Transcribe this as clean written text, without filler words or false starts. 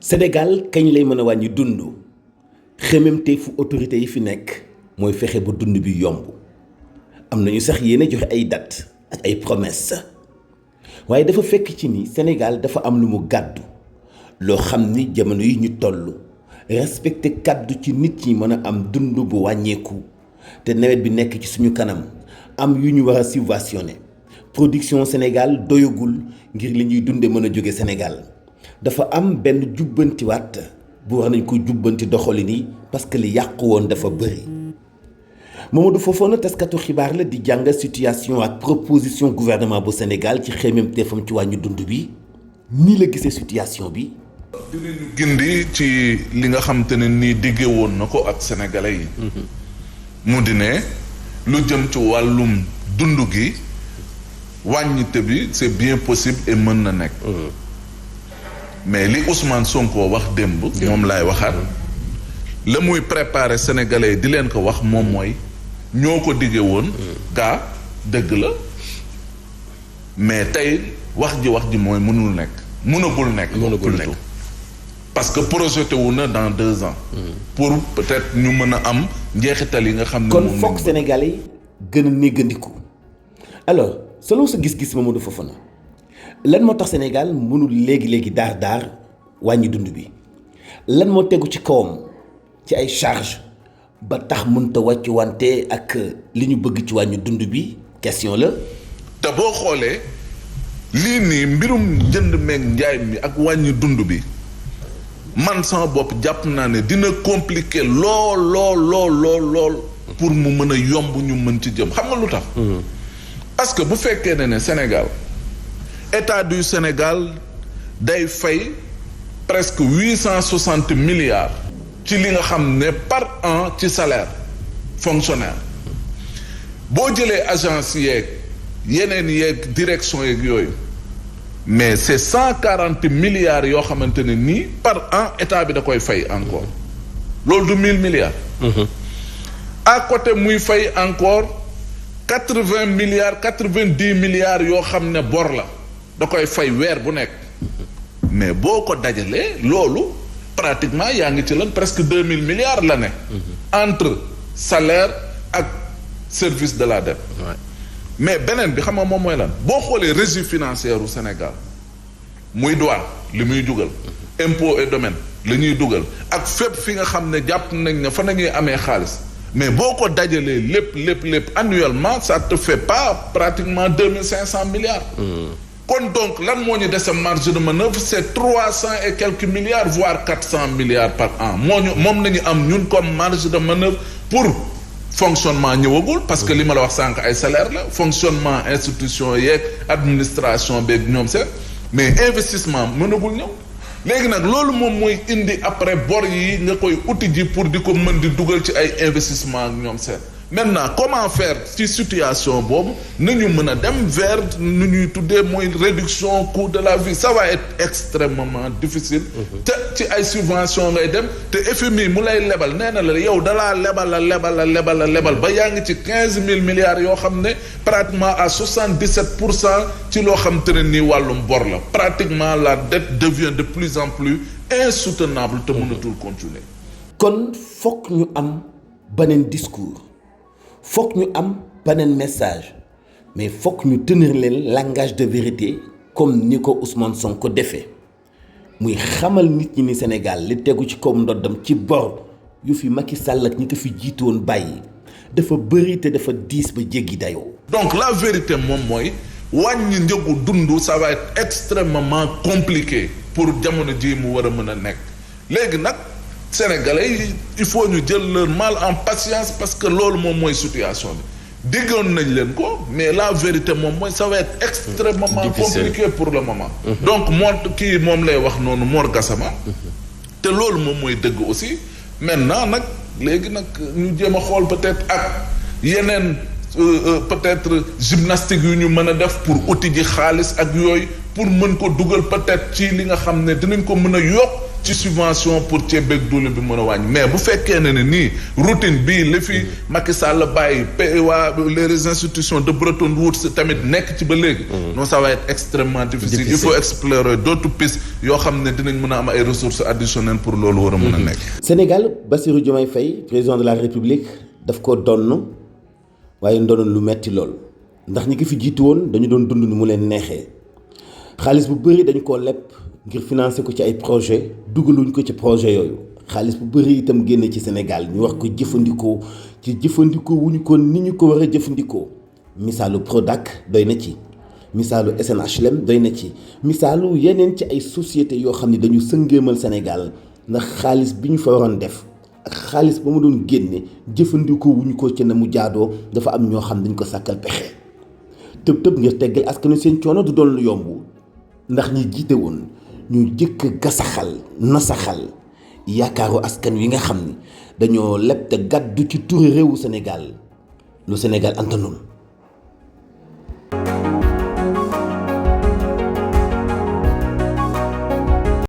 Sénégal kañ lay mën a wàññi dund xememte fu autorité yi fi nekk mooy fexe ba dund bi yomb am nañu sax yéene joxe ay date ak ay promesse waaye dafa fekk ci ni Sénégal dafa am lu mu gàddu loo xam ni jamono yi ñu toll respecté kàddu ci nit ñi mën a am dund bu wàññeeku te nawet bi nekk ci suñu kanam am yu ñu war a subventionné production Sénégal doyagul ngir li ñuy dunde mën a jóge Sénégal dafa am benn jubbantiwaat bu war nañ ko jubbanti doxalin yi parce que li yàqu woon dafa bëri Mamadou Fofana taskatu xibaar la di jàng situation ak proposition gouvernement bu Sénégal ci xemmemteefam ci wàññi dund bi nii la gisee situation bi. dinañu gindi ci li nga xam te ne nii diggee woon na ko ak sénégalais yi. mu di ne lu jëm ci wàllum dund gi wàññite bi c'est bien possible et mën na nekk. mais li Ousmane Sonko wax démb. moom laay waxaat. la muy préparer sénégalais yi di leen ko wax moom mooy ñoo ko diggee woon. gaa dëgg la mais tey wax ji mooy mënul nekk. mënagul nekk. parce que projeté wu na dans 2 ans. pour peut-être ñu mën a am njeexital yi nga xam ne. kon foog sénégalais yi gën a néggandiku alors selon sa gis-gis Mamadou Fofana lan moo tax Sénégal mënul léegi daar wàññi dund bi lan moo tegu ci kawam ci ay charge ba tax mënta wàcc wante ak li ñu bëgg ci wàññi dund bi question la. te boo xoolee lii nii mbirum jënd meeg njaay mi ak wàññi dund bi man sama bopp jàpp naa ne dina compliqué lool pour mu mën a yomb ñu mën ci jëm xam nga lu tax. parce que bu fekkee ne Sénégal état du Sénégal day fay presque 860 milliards. ci li nga xam ne par an ci salaire fonctionnaire boo jëlee agence yeeg yeneen yeeg direction yeeg yooyu mais c'est 140 milliards yoo xamante ne nii par an état bi da koy fay encore loolu du 1000 milliards. À côté muy fay encore 80 milliards 90 milliards yoo xam ne bor la da koy fay weer bu nekk mais boo ko dajalee loolu. pratiquement yaa ngi ci lan presque 2000 milliards l'année. Entre salaire ak service de la dette. mais beneen bi xam nga moom mooy lan boo xoolee régie financière u Sénégal muy douane li muy dugal. impôt et domaine li ñuy dugal ak fépp fi nga xam ne jàpp nañ ne fa nañuy amee xaalis mais boo ko dajalee lépp annuellement ça te fait pas pratiquement 2500 milliards. kon donc lan moo ñu dese marge de manœuvre c'est 300 et quelques milliards voire 400 milliards par an moom nañu am ñun comme marge de manœuvre pour fonctionnement ñëwagul parce que li ma la wax sànq ay salaire la fonctionnement institution yeeg administration beeg ñoom seen mais investissement mënagul ñëw léegi nag loolu moom mooy indi après bor yi nga koy uti ji pour di ko mën di dugal ci ay investissement ak ñoom seen maintenant comment faire ci situation boobu nañu mën a dem vers nu ñuy tuddee mooy réduction coût de la vie ça va être extrêmement difficile. te ci ay subvention ngay dem te FMI mu lay lebal nee na la yow dalaa lebal ba yaa ngi ci 15000 milliards yoo xam ne pratiquement à 77% ci loo xam te ne nii wàllum bor la pratiquement la dette devient de plus en plus insoutenable te mënatul continuer. kon fokk ñu am beneen discours. fokk ñu am beneen message mais fokk ñu tenir leen langage de vérité comme ni ko Ousmane Sonko defee muy xamal nit ñi ni Sénégal li tegu ci kaw ndoddam ci bor yu fi Macky Sall ak ñi ko fi jiitu woon bàyyi dafa bëri te dafa diis ba jéggi dayoo. donc la vérité moom mooy wàññi njëgu dund ça va être extrêmement compliqué pour jamono ji mu war a mën a nekk léegi nag. Sénégalais yi il faut ñu jël leur mal en patience parce que loolu moom mooy situation bi déggoon nañ leen ko mais la vérité moom mooy ça va être extrêmement compliqué pour le moment. donc moom lay wax noonu Mor Gassama. te loolu moom mooy dëgg aussi maintenant nag léegi nag ñu jéem a xool peut-être ak yeneen peut-être gymnastique yu ñu mën a def pour uti ji xaalis ak yooyu pour mën ko dugal peut-être ci li nga xam ne dinañ ko mën a yokk ci subvention pour ceeb beeg diwlin bi mën a wàññi mais bu fekkee ne nii routine bii li fi Macky Sall bàyyi waa les institutions de Bretton Woods tamit nekk ci ba léegi. non ça va être extrêmement difficile. Il faut explorer d'autres pistes yoo xam ne dinañ mën a am ay ressources additionnelles pour loolu war a mën a nekk. Sénégal Bassirou Diomaye Faye président de la République daf ko donn waaye ndonoon lu metti lool ndax ñi ko fi jiitu woon dañu doon dund ni mu leen neexee xaalis bu bëri dañu koo leb ngir financer ko ci ay projet dugaluñ ko ci projet yooyu xaalis bu bëri itam génne ci Sénégal ñu wax ko jëfandikoo ci jëfandikoo wuñu ko ni ñu ko war a jëfandikoo misaalu Prodac doy na ci misaalu SNHLM doy na ci misaalu yeneen ci ay sociétés yoo xam ne dañu sëngéemal Sénégal ndax xaalis bi ñu fa waroon def ak xaalis ba mu doon génne jëfandikoo wuñu ko ci na mu jaadoo dafa am ñoo xam dañ ko sàkkal pexe tëb ngir teggal askanu seen coono du doon lu yomb ndax ñi jiite woon ñu jëkk gasaxal nasaxal yaakaaru askan wi nga xam ni dañoo leb te gàddu ci turi réewu Sénégal lu Sénégal antanul